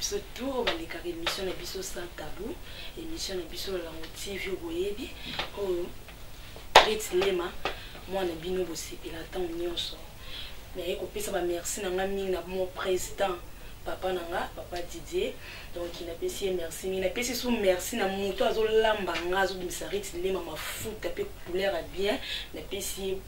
biso tour balekaka émission na biso Sans Tabou, émission na biso Lango TV oyo boyebi, oyo Rit Lema mwana bino bosepela ntango nyonso. Naye kopesa bamerci na nga mingi na mon président, papa na nga, papa Didier. Donc napesi ye merci mingi. Napesi su merci na moto azolamba nga, azobimisa Rit Lema mafuta mpe couleur ya bien. Napesi ye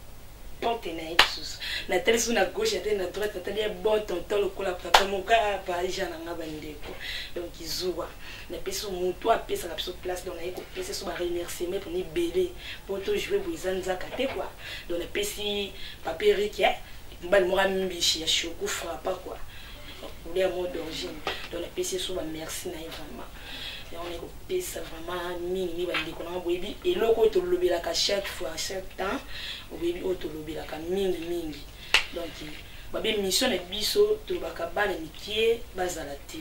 porte na ye lisusu. Natali su na gauche, natali na droite, natali ye bon tonton lokola papa moko paja na nga bandeko. Donc zuwa napesi so moto apesaka biso place. Donc naye kopesa so baremerciement mpona ebele mpo tojoue boye, eza nzaka te quoi. Donc napesi papa Erik, mobali moko ambishi ya choco frappa quoi, couleur moko d'origine. Donc napesi so bamerci na ye vraiment. Yango naye kopesa vraiment mingi mingi. Bandeko nanga, boyebi eloko oyo tolobelaka chaque fois, chaque temps, oyebi oyo tolobelaka mingi mingi. Donc babe mission na biso, tolobaka bana mike bazala te,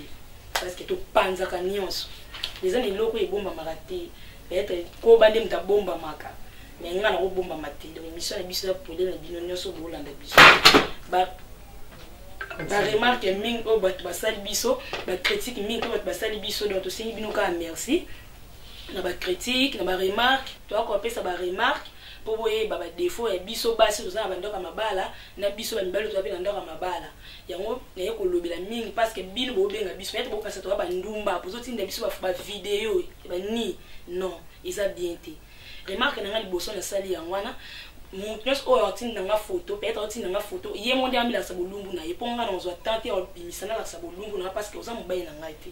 parce que topanzaka nyonso. Eza na eloko oyo ebombamaka te. Peut-être koba nde moto abombamaka, mais nga nakobombama te. Donc émission na biso eza pole na bino nyonso bolanda biso. Baremarque mingi oyo bato basali biso, bacritique mingi oyo bato basali biso, donc tosengi bino kaka merci na bacritique, na baremarque. Toya kopesa baremarque mpo boyeba badéfaut ya biso basi toza na bandako ya mabala, na biso bamibali toza mpe na ndako ya mabala. Yango naye kolobela mingi parce que bino bobenga biso ete bokasa toza bandumba, bozotinda biso bavideo bani. Non, eza bien te. Remarque na nga liboso nasali yango wana: moto nyonso oyo atinda nga photo, peut-être atinda nga photo, ye mo nde amilakisa bolumbu na ye, mpo nga na ozwa temps te obimisa nalakisa bolumbu na nga, parce que oza mobali na ngai te.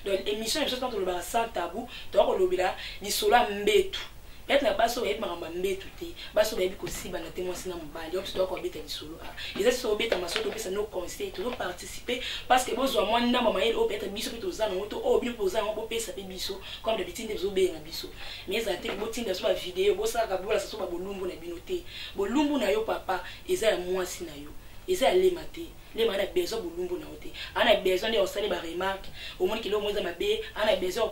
Donc émission na biso, ntango tolobaka Sans Tabou, toya kolobela lisolo ya mbetu. Peut-être na basi oyo bayebi makambo ya mbetu te, basi oyo bayebi kosibana te, mwasi na mobali oyo, biso toya kobeta lisolo. A eza biso tobeta masolo, topesa no conseil, tozoparticipe parce que bozwa mwa ndambo mayele oyo peut-être biso mpe toza nango, to oyo bino mpe boza nango, bopesa mpe biso. Comme d'habitude nde bozobenga biso, mais ezala te botinda biso bavideo, bosalaka, bolasa so babolumbu na bino te. Bolumbu na yo, papa, eza ya mwasi na yo, eza ya Lema te. Lema ana besoin bolumbu na yo te. Ana besoin nde osali baremarque, omoni keloko mo eza mabe, ana besoin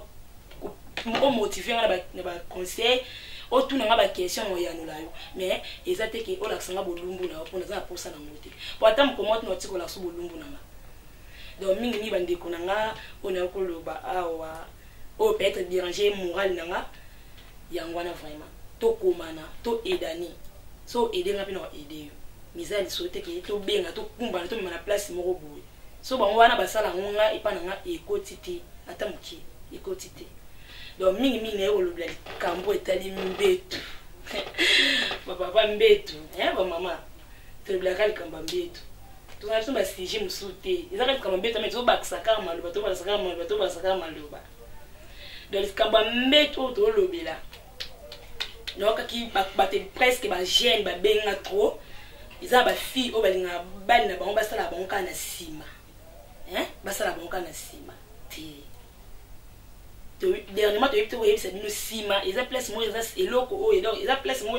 omotive nga na baconseil, otuna nga baquestion na oyanola yo. Mais eza te ke olakisa nga bolumbu na yo, mpo naza na posa nango te, po ata mokoma tina otika olakisa bolumbu na nga. Donc mingimingi, bandeko na nga, oyo nayo koloba awa, oyo peut-être déranger moral na nga, yango wana. Vraiment tokomana, toaidani. So aide nga mpe na aide yo, mais eza lisolo te ke tobenga, tokumbana, tomema na place moko boye. So bango wana basala yango, nga epa na nga ekoti te, ata moke ekoti te. Donc mingimingi naye kolobela likambo etali mbetu, bapapa mbetu, bamama. Tolobelaka likambo ya mbetu, tozala biso basujet mosusu te, ezaka likambo ya mbetu. Mais tozobakisa kaka maloba, tobakisa kaka maloba, tobakisa kaka maloba. Donc likambo ya mbetu oyo tolobela, nayokaki bato presque bajeune babenga trop. Eza na bafille oyo balingaka bali na bango basalaka bango kaka na nsima, basalaka bango kaka na nsima te. Dernièrement toyebi te koyebisa bino, nsima eza place moko, eza eloko oyo, donc eza place moko,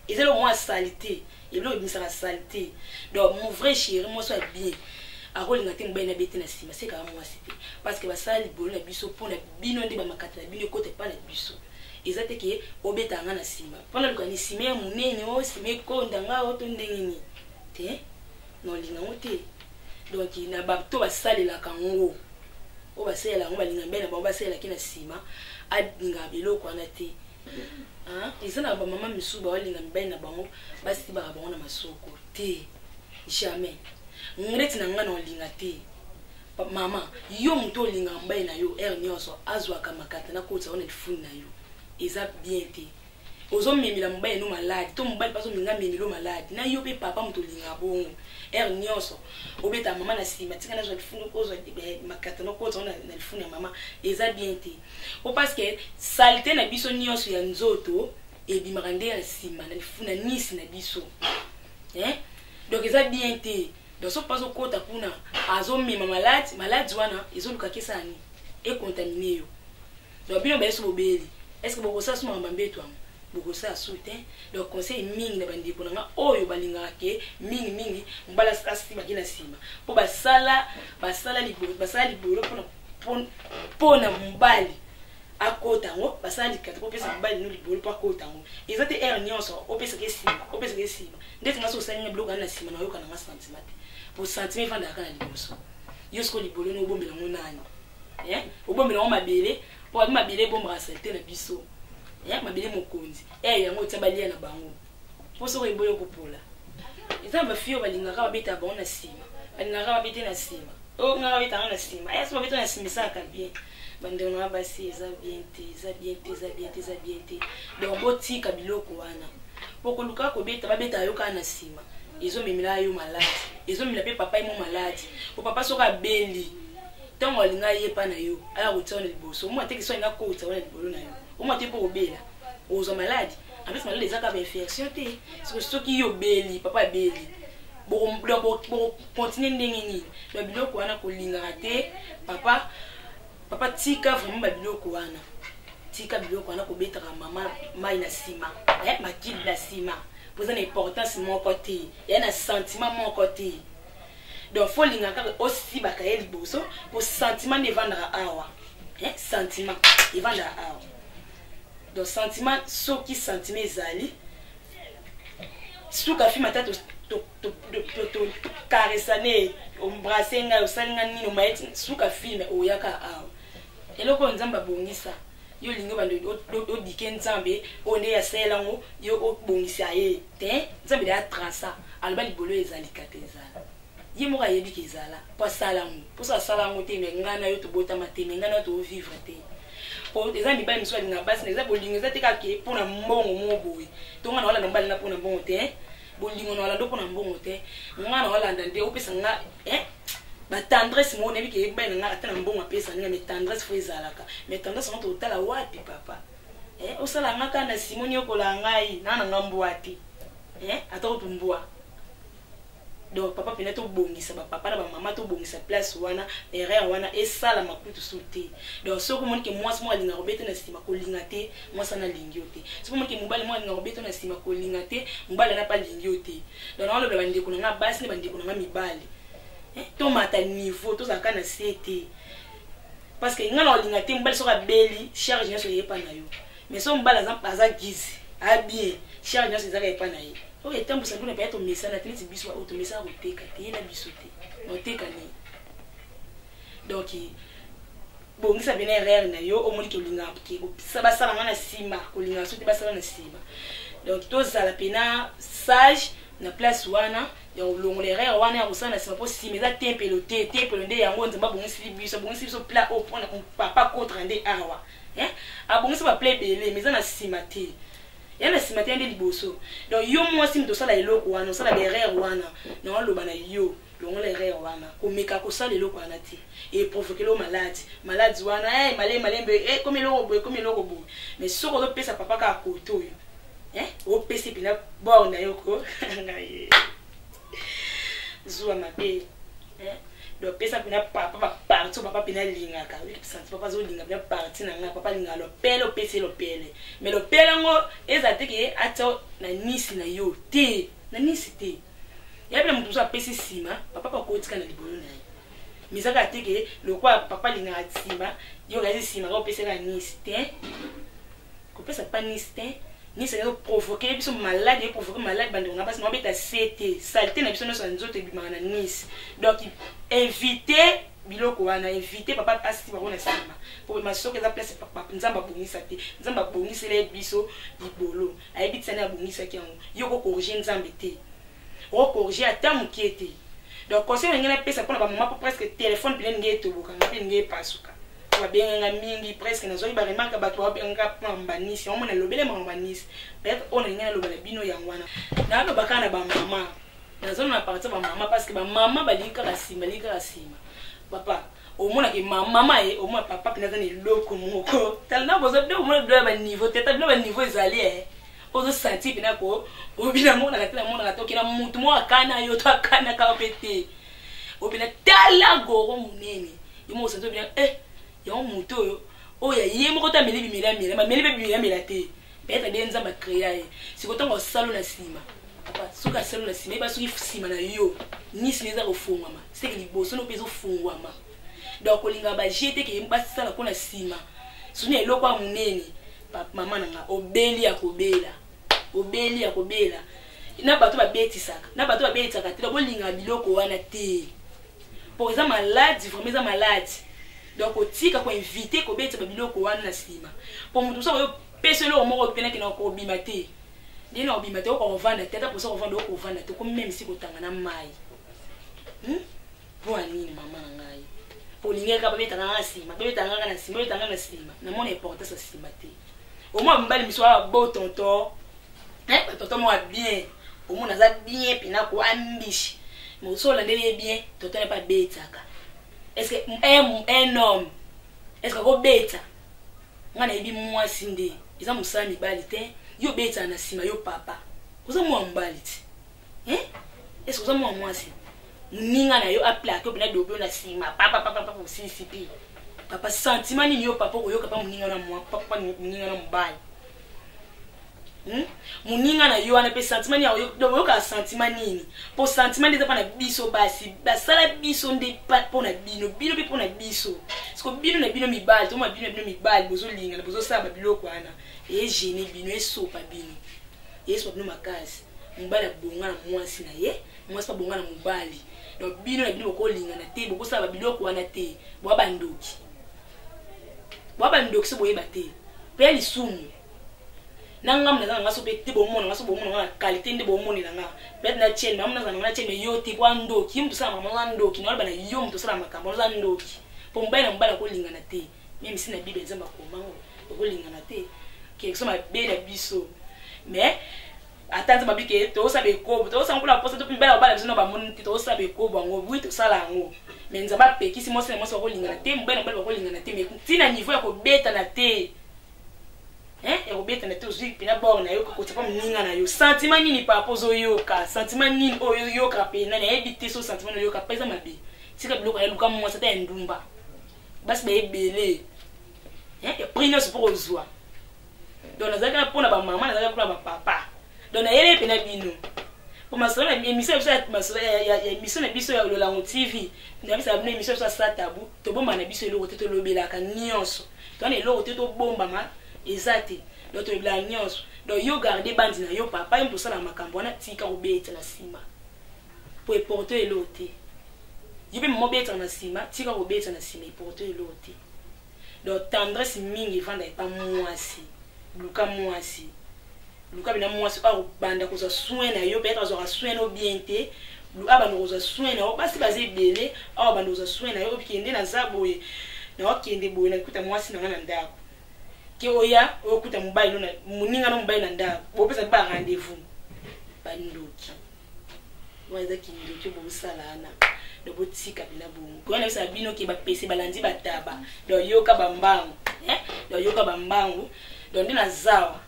eza eloko moko ya saleté, eloko ebimisaka saleté. Donc mon vrai chéri, mwasi ya bien akolinga te mobali na be te na nsima, sekaka mwasi te, parce que basala libolo na biso mpona bino nde bamakata na bino ekota epa na biso. Eza te ke obetaka nga na nsima mpona luka ni nsima ya monene, o nsima ekonda nga o to ndenge nini te, na olinga yango te. Donc na bato basalelaka yango, oyo basalela yango, balinga mbe na bango basalelaki na nsima, alingaka biloko wana te. Eza na bamama misusu baolinga mibali na bango basibaka bango na masoko te, jamais. Neti na ngai na olinga te. Mama, yo moto olingaka mobali na yo heure nyonso azwaka makata na kotisa wana lifuni na yo, eza bien te. Ozomemela mobali no maladi, to mobali mpe azominga memelo maladi na yo mpe. Papa, moto olingaka bongo, heure nyonso obetaka mama na nsima, tika nazwa lifuni, ozwa makata na kotisa wana na lifuni ya mama, eza bien te. Po parce que saleté na biso nyonso ya nzoto ebimaka nde ya nsima na lifuni na nisi na biso, hein? Donc eza bien te. Donc soki mpo azokota kuna, azomema maladi, maladi wana ezoluka kesala nini? Econtamine yo. Donc bino bayeso bobeli, est ce que bokosala so makambo ya mbeto yango? Bokosala su te. Donc conseil mingi na bandeko na nga oyo balingaka ke mingimingi mobali asibaki na nsima, mpo basala libolo mpona mobali akota yango, basala likata mpo opesa mobali no libolo mpo akota yango. Eza te heure nyonso opesaka esima, opesaka esima. Ndeti nga so osali nga biloko wana na nsima, nayoka nanga sentiment te, po sentiment efandaka na liboso. Yo sikoyo libolo no obombela yango nani? Eh? Obombela yango mabele, po babi mabele ebombaka salite na biso. Eh? Mabele mokonzi. Eh, yango otia balia na bango. Po soki eboyi okopola. Eza na ba fille oyo balingaka babetaka bango na nsima. Balingaka babete na nsima. Oh, nga babetaka na nsima. Eh, soki babeta na nsima esalaka bien. Bandeko na nga basi eza bien te, eza bien te, eza bien te, eza bien te. Donc botika biloko wana. Po koluka kobeta, babetaka yo kaka na nsima. Ezomemela yo maladi. Ezomemela pe papa ye mo maladi. Po papa soki abeli, ntango alinga ye epa na yo, aya kotia wana liboso. Omona te ke soki alinga kotisa wana libolo na yo. Omona te po obela. Ozwa maladi. En plus maladi eza kaka ba infection te. Soki soki yo obeli, papa abeli. Boko continuer ndenge nini? Ba biloko wana kolingaka te, papa. Papa tika vraiment ba biloko wana. Tika biloko wana kobetaka mama mai na sima. Eh, makili na sima. Poza na importance moko te. Ya na sentiment moko te. Donc faut linga kaka osibaka ye liboso po sentiment nde evandaka awa. Eh, sentiment evandaka awa. Donc sentiment soki sentiment ezali suka film ata to caresane embrasse ngai osali ngai nini omayeti suka film oyaka awa eloko oyo nzambe abongisa yo olingi obanda odike nzambe oyo nde asalela yango yo obongisa ye te nzambe de atraça aloba libolo ezalika te ezala ye moko ayebi ke ezala mpo asala yango mpo so asala yango te me ngai na yo tobotama te me ngai na yo tovivre te po eza mibali mosusu alingaka basi na eza bolingo eza te kaka ke mpo na mbongo moko boye to ngai na olanda mobali nga mpo na mbongo te bolingo na olanda mpo na mbongo te ngai na olanda nde opesa nga eh? ba tendresse moko nayebi ke mobali na ngai ata na mbongo apesa nga mais tendresse fo ezalaka mais tendresse yango totala wapi papa eh? Osala nga kaka na nsima oniokola ngai naa na nga mbwa te eh? Ata kutu mbwa. Donc papa pena tobongisa ba papa na ba mama tobongisa place wana erreur wana esalama kutu su te. Donc soki omoni ke mwasi moko alingaka kobeta na nsima kolinga te mwasi wana alingi yo te. Soki omoni ke mobali moko alingaka kobeta na nsima kolinga te mobali wana mpe alingi yo te. Donc naolobela bandeko na nga basi na bandeko na nga mibali eh, tomata niveau tozalaka na se te parce que nga na olinga te mobali soki abeli charge nyonso eyepa na yo mais soki mobali aza gize abie charge nyonso ezaka epa na ye. Oyo etambusa nduna pe tomesana te neti biso oyo tomesana koteka te ye na biso te oteka nini. Donc bongisa pena erreur na yo omoni ke olingaka ke basala nga na nsima kolingaka soki te basala na nsima. Donc tozala pena sage na place wana ya kolongola erreur wana ya kosala na nsima mpo nsima eza tempelo te. Tempelo nde yango Nzambe abongiseli biso, abongisi biso plat oyo mpona papa kotra nde awa eh? Abongisi ba plat ebele mais eza na nsima te, ya na nsima te, ya nde liboso. Donc yo mwasi moto osala eloko wana, osala ba erreur wana, na oloba na yo longola erreur wana, komeka kosala eloko wana te eprovoke lo maladi maladi wana eh, malembe malembe eh, komi eloko boye komi eloko boye. Mais soki ozopesa papa kaka kote oyo eh, opesi mpena bor na yo ko ngai zuwa mabe eh? Donc pesa mpena papa baparti oyo papa mpena alingaka santi papa azolinga mpena parti na ngai papa alingaka lopele opesi ye lopele mais lopele yango ezala te ke atia na nisi na yo te na nisi te ya mpena moto mosusu apesi nsima papa pakotika na libolo na ye mais ezaka te ke lokwa papa alingaka nsima yo okazi nsima kaka opesaka nisi te kopesa pa nisi te nisi ezo provoquer biso malade e provoquer malade bandeko na basi mabeta sete saleté na biso nyonso ya nzoto ebimaka na nisi. Donc éviter biloko wana, éviter papa asi bango na nsima po masoko eza place Nzambe abongisa te. Nzambe abongisela ye biso libolo ayebi tisani abongisaki yango yo kokorige Nzambe te, okokorige ata mokie te. Donc conseil na ngai napesa mpona bamama po presque telefone mpena ndenge etoboka nga mpe ndenge epasuka babenganga mingi presque nazwaki baremarke bato babengaka mpona banisi yango mona lobele makambo banisi peut-être oyo nalingi naloba na bino yango wana naloba kaka na bamama nazona na parti ya bamama parce que bamama balingi kaka nsima balingi kaka nsima papa omonaka mama ye omona papa mpena aza na eloko moko tala na boza bino omona bilo ya baniveau te ata bilo ya baniveau ezali e ozosentir mpena ko obina monaka te namonaka te okenda mutu moko akana yo to akanaka mpe te opena tala goro monene yo moko osentir obina eh yango motu oyo oyo ye moko te ameli bimela mela mameli mpe bimela mela te peut-être nde Nzambe acréa ye sikoyo ntango asalo na nsima papa soki asalo na nsima yeba soki nsima na yo nisi eza kofungwama seke liboso no mpe ezofungwama. Donc kolingaka baje te ke basala ko na nsima soki na eloko ya monene mama na nga obeli ya kobela obeli ya kobela na bato babetisaka na bato babetisaka te bolingaka biloko wana te. Po eza malade, vraiment eza malade. Donc otika ko inviter kobetisa ba biloko wana na nsima. Po moto mosusu akoyo pesa eloko moko pena kena kobima te. Nde na kobima te, okovanda te, ata posa kovanda okovanda te, okomi meme si kotanga na mayi. Mpo ya nini mama na ngai? Po olingaki kaka babetaka nga na nsima, babetaka nga na nsima, babetaka nga na nsima. Namona importance ya nsima te. Omona mobali miso awa beau tonton, eh, ba tonton moko ya bien, omona aza bien mpena ko ambishi. Mais soki olandeli ye bien, tonton na ye mpe abetaka. Est-ce que un homme, est-ce que akobeta? Nga nayebi mwasi nde eza mosala mibali te, yo obetaka na nsima yo papa. Oza mwana mobali ti. Hein? Est-ce que oza mwana mwasi? Moninga na yo aplake yo mpena dobe yo na nsima papa papa papa osilisi mpe. Papa sentiment nini yo papa okoyoka pa moninga na mwa papa moninga na mobali? Moninga na yo wana mpe sentiment nini akoyoka? Donc oyokaka sentiment nini? Po sentiment nde eza mpo na biso basi, basala biso nde mpo na bino, bino mpe mpo na biso. Siko bino na bino mibali, tokoma bino na bino mibali bozolingana, bozosala ba biloko wana, egene bino, esopa bino. Esopa bino makasi. Mobali abonga na mwasi na ye, mwasi abonga na mobali. Donc bino na bino bokolingana te, bokosala ba biloko wana te, boa bandoki. Boa bandoki so boyeba te. Pe ya lisumu. Na ngambo naza na nga so pe te bomona nga so bomona nga na qualité nde bomonela nga. Peut-être na chaîne, maman naza na nga na chaîne mais yo te po ndoki, yo moto osala makambo oza ndoki, na loba na yo moto osala makambo oza ndoki. Po mobali na mobali akolingana te. Même si na Bible Nzambe akomango, okolingana te. Quelque chose mabe na biso. Mais ata Nzambe abike tozosala ekobo, tozosala mpona posa to mibali babala biso na bamoni te, tozosala ekobo yango, oui tosala yango. Mais Nzambe apekisi mwasi na mwasi bakolingana te, mobali na mobali bakolingana te, mais tina niveau ya kobetana te. Hein, ya kobetana te, ozwi mpena bord na yo kokotisa mpa moninga na yo. Sentiment nini papa ozoyoka? Sentiment nini oyo oyoka pena? Nayebi te so sentiment oyoka pa eza mabe. Tika biloko ya luka mwasi ata ya ndumba. Basi ba ebele. Hein, ya prix nyonso mpo kozwa. Donc nazalaki na mpona ba mama, nazalaki mpona ba papa. Donc nayelaki mpena bino. Po masolo na émission biso ya masolo ya émission na biso ya Lolango TV, na biso bino émission biso ya Sans Tabou, tobomba na biso eloko te, tolobelaka nyonso. Toza na eloko te tobombama eza te. Donc tolobelaka nyonso. Donc yo garder bandi na yo papa, yo moto osala makambo wana, tika kobeta na nsima. Po eporte eloko te. Yo pe mama obeta na nsima, tika kobeta na nsima, eporte eloko te. Donc tendresse mingi evanda epa mwasi. Luka mwasi. Luka bina mwasi oyo akobanda kozwa soin na yo, peut-être azwaka soin no bien te. Abanda kozwa soin na yo, basi baza ebele, awa banda kozwa soin na yo, okende naza boye, na okende boye, nakuta mwasi na nga na ndako. Ke oya, okuta mobali no na, moninga no mobali na ndako. Bopesa ba rendez-vous. Bandoki. Wana eza kindoki bosala wana. Donc botika bina bongo. Koya na bisa bino ke ba pese balandi bataba. Donc yoka ba mbangu. Hein? Donc yoka ba mbangu. Donc nde nazawa.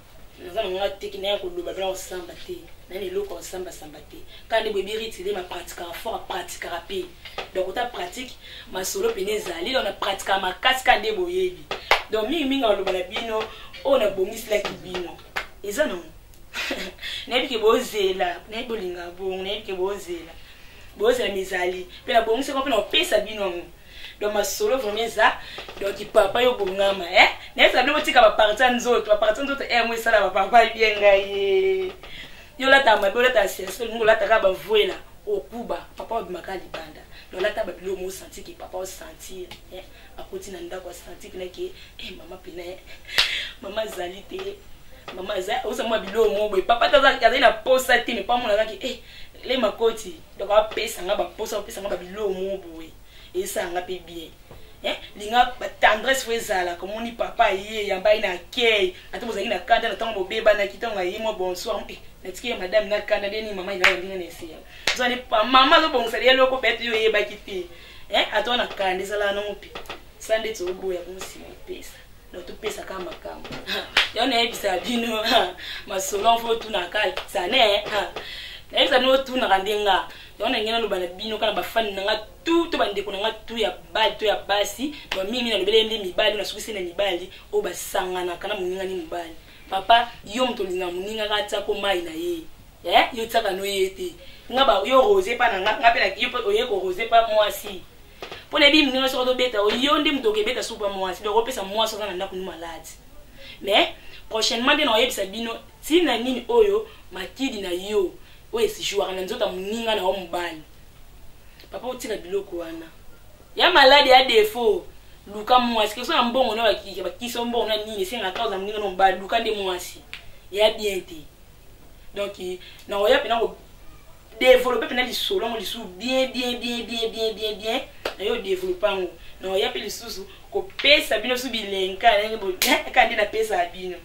Naza na nga te ki na ya koloba bina kosamba te. Na ni eloko kosamba samba te. Ka nde boyebi ritile ma pratiquera fort, pratiquera pe. Donc ota pratique masolo pene ezali, donc na pratiquera makasi ka nde boyebi. Donc mingi mingi aloba na bino oyo na bongiselaki bino. Eza nango. Nayebi ke bozela, nayebi bolinga bongo, nayebi ke bozela. Bozela mizali, pe na bongisaka pe na kopesa bino yango. Donc masolo vraiment eza, donc papa yo bongama, hein? Nayebi bino botika ba partie ya nzoto, ba partie ya nzoto, eh, moi esala ba papa bien ngai. Yo lata mabe, olata senso, olingi olata kaka ba voela, okuba, papa obimaka libanda. Donc lata ba biloko mo sentir ke papa o sentir, hein? Akoti na ndako a sentir pena ke, eh, mama pena, eh, mama azali te. Mama aza, oza mwa biloko mo boye. Papa ta azali na posa te, mais pa mona kaka ke, eh, le makoti. Donc apesa nga ba posa, apesa nga ba biloko mo boye. Esala nga pe bien. Hein? Linga ba tendresse fo ezala, komoni papa ye yamba ye na accueil, ata bozalaki na kanda na tango bobebanaki, tango aye mwa bonsoir, eh, natiki ye madame na kanda nde ni mama ina ndinga na eseya. Zwa ni pa mama azobongisa ye eloko peut-être yo oyebaki te. Hein? Ata na kanda ezala nango pe. Sa nde toboya bonsi epesa. Donc topesa kaka makambo. Yango nayebisa bino masolo fo otunaka sane. Nayebisa bino otunaka nde nga. Yango na ngai naloba na bino kaka na bafani na nga tout to bandeko na nga tout ya bali to ya basi. Donc mingi mingi nalobeli nde mibali, nasukisi na mibali oyo basanganaka na moninga ni mobali. Papa, yo moto olinga moninga kaka tiako mai na ye. Eh, yo tiaka no ye te. Nga ba yo rosé pa na nga, nga pe na yo pe oye ko rosé pa mwasi. Po na yebi moninga soki ozobeta, yo nde moto okebeta supu ya mwasi. Donc opesa mwasi oza na ndako nu malade. Mais prochainement nde na oyebisa bino tina nini oyo makidi na yo oyo esijouaka na nzoto ya moninga na yo mobali. Papa otika biloko wana. Ya malade ya défaut, luka mwasi. Keso na mbongo na bakisi mbongo na nini, esengaka oza moninga no mobali, luka nde mwasi ya bien te. Donc nakoya mpena kodévelopper mpena lisolo yango lisusu bien bien bien bien bien bien bien. Nayo développer yango, nakoya mpe lisusu kopesa bino su bilenka ndenge kaka nde napesaka bino.